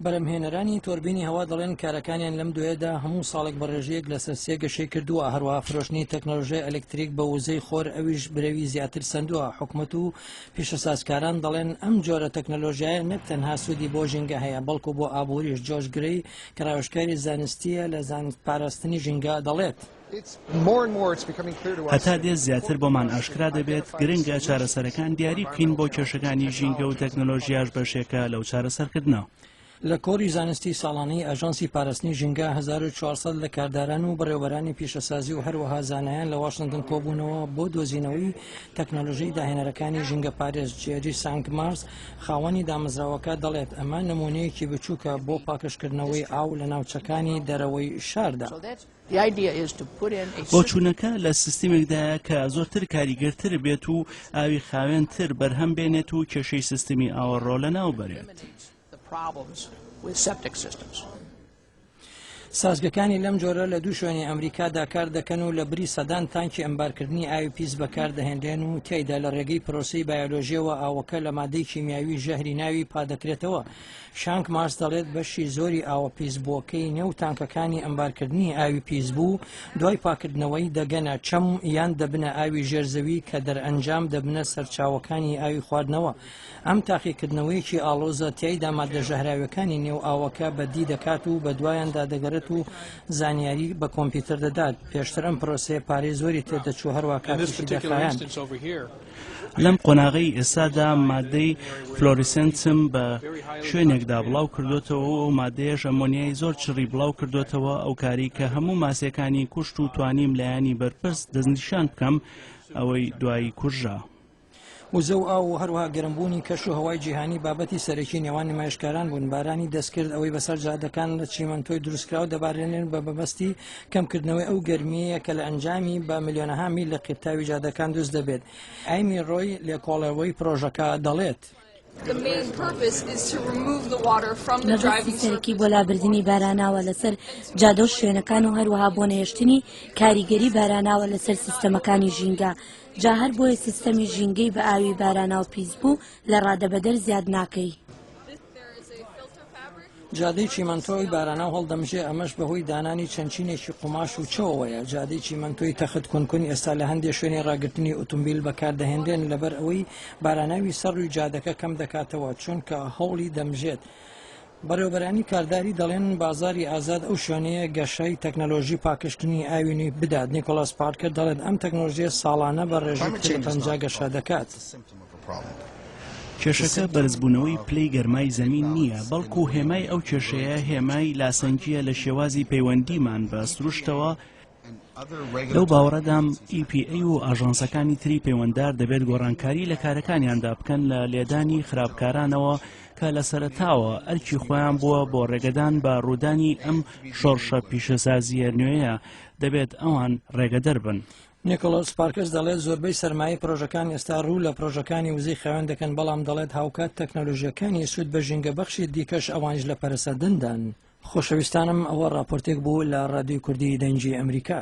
بەرهەمهێنەرانی تۆربینی هەوا دەڵێن کارەکانیان لەم دوێدا هەموو ساڵێک بە ڕێژەیەک لەسەر سێ گەشەی کردووە، هەروەها فرۆشتنی تەکنەلۆژیای ئەلکتریک بە وزەی خۆر ئەویش برەوی زیاتر سەندووە. حکومەت و پیشەسازکاران دەڵێن ئەم جۆرە تەکنەلۆژیایە نەک تەنها سوودی بۆ ژینگە هەیە بەڵکو بۆ ئابووریش. جۆش گرەی کە ڕاوێژکاری زانستییە لە زانست پاراستنی ژینگە دەڵێت. هەتا دێت زیاتر بۆمان ئاشکرا دەبێت گرنگە چارەسەرەکان دیاری بکەین بۆ کێشەکانی ژینگە و تەکنەلۆژیاش بەشێکە لەو چارەسەرکردنە. لە کۆڕی زانستی ساڵانەی ئاژانسی پاراستنی ژینگە 1400 لە کارداران و بەڕێوەبەرانی پیشەسازی و هەروەها زانایان لە واشنتن کۆبوونەوە بۆ دۆزینەوەی تەکنەلۆژیی داهێنەرەکانی ژینگەپارێز. جێری سانک مارس خاوەنی دامەزراوەکە دەڵێت ئەمە نموونەیەکی بچووکە بۆ پاکژکردنەوەی ئاو لە ناوچەکانی دەرەوەی شاردا. بۆچوونەکە لە سیستمێکدایە کە زۆرتر کاریگەرتر بێت و ئاوی خاوێنتر بەرهەم بێنێت و کێشەی سیستمی ئاوەڕۆ لەناو بەرێت. سازگەکانی لەم جۆرە لە دوو شوێنی ئەمریکادا کار دەکەن و لە بری سەدان تانکی ئەمبارکردنی ئاوی پیس بەکاردەهێنرێن و تیایدا لە ڕێگەی پرۆسەی بایۆلۆژیەوە ئاوەکە لە مادەی کیمیاوی ژەهری ناوی پادەکرێتەوە. شانک مارس دەڵێت بەشی زۆری ئاوە پیسبووەکەی نێو تانکەکانی ئەمبارکردنی ئاوی پیسبوو دوای پاکردنەوەی دەگەنە چەم یان دەبنە ئاوی ژێر زەوی کە دەرئەنجام دەبنە سەرچاوەکانی ئاوی خواردنەوە. ئەم تاقیکردنەوەیەکی ئاڵۆزە تیایدا ماددە ژەهراویەکانی نێو ئاوەکە بەدی دەکات و بەدوایاندا دەگەڕێت و زانیاری بە کۆمپیوتەر دەدات. پێشتر ئەم پرۆسەیە پارەی زۆری تێدەچوو هەروا کاتیشی دەخایاند. لەم قۆناغەی ئێستادا مادەی فلۆریسێنتم بە شوێنێکدا بڵاو کردوتەوە و ئەو مادەیەش ئەمۆنیای زۆر چڕی بڵاو کردوتەوە ئەو کاری کە هەموو ماسیەکانی کوشت و توانیم لایەنی بەرپرس دەستنیشان بکەم ئەوەی دوایی کوژرا. وزە و ئاو و هەروەها گەرمبوونی کەش و هەوای جیهانی بابەتی سەرەکی نێوان نمایشکاران بوون. بارانی دەستکرد ئەوەی بەسەر جادەکان لە چیمەنتۆی دروستکراو دەبارێنێن بە مەبەستی کەمکردنەوەی ئەو گەرمییەیە کە لە ئەنجامی بە ملیۆنەها میل لە قیرتاوی جادەکان دروست دەبێت. ئایمی ڕۆی، لێکۆڵەرەوەی پرۆژەکە دەڵێت. مەبەستی سەرەکی بۆ لابردنی باراناوە لەسەر جادە و شوێنەکان و هەروەها بۆ نەهێشتنی کاریگەری باراناوە لەسەر سیستەمەکانی ژینگە، جا هەر بۆیە سیستەمی ژینگەی بە ئاوی باراناو پیسبوو لە ڕادەبەدەر زیاد ناکەی. جادەی چیمەنتۆی باراناو هەڵدەمژێ، ئەمەش بەهۆی دانانی چەند چینێکی قوماش و چەوەوەیە. جادەی چیمەنتۆی تەخت کونکون ئێستا لە هەندێ شوێنی ڕاگرتنی ئوتومبیل بەکاردەهێنرێن لەبەر ئەوەی باراناوی سەر ڕووی جادەکە کەم دەکاتەوە چونکە هەوڵی دەمژێت. بەڕێوەبەرانی کارداری دەڵێن بازاری ئازاد ئەو شوێنەیە گەشەی تەکنەلۆژی پاکشتنی ئاوی نوێی بدات. نیکۆلاس پارکەر دەڵێت ئەم تەکنەلۆژیە ساڵانە بە ڕێژەی پتر لە 50 گەشە دەکات. کێشەکە بەرزبوونەوەی پلەی گەرمای زەمین نییە، بەڵکو هێمای ئەو کێشەیە هێمای لاسەنگییە لە شێوازی پەیوەندیمان بە سروشتەوە، لەو باوەڕەدام EPA و ئاژانسەکانی تری پەیوەنددار دەبێت گۆڕانکاری لە کارەکانیاندا بکەن لە لێدانی خراپکارانەوە کە لە سەرەتاوە ئەرکی خۆیان بووە بۆ ڕێگەدان بە ڕوودانی ئەم شۆڕشە پیشەسازییە نوێیە، دەبێت ئەوان ڕێگەدەر بن. نیکۆلاس پارکس دەڵێت زۆربەی سەرمایەی پرۆژەکان ئێستا ڕوو لە پرۆژەکانی وزەی خاوێن دەکەن، بەڵام دەڵێت هاوکات تەکنەلۆژییەکانی سوود بە ژینگە بەخشی دیکەش ئەوانیش لە پەرەسەندندان. خۆشەویستانم ئەوە ڕاپۆرتێک بوو لە ڕادیۆی کوردی دەنگی ئەمریکا.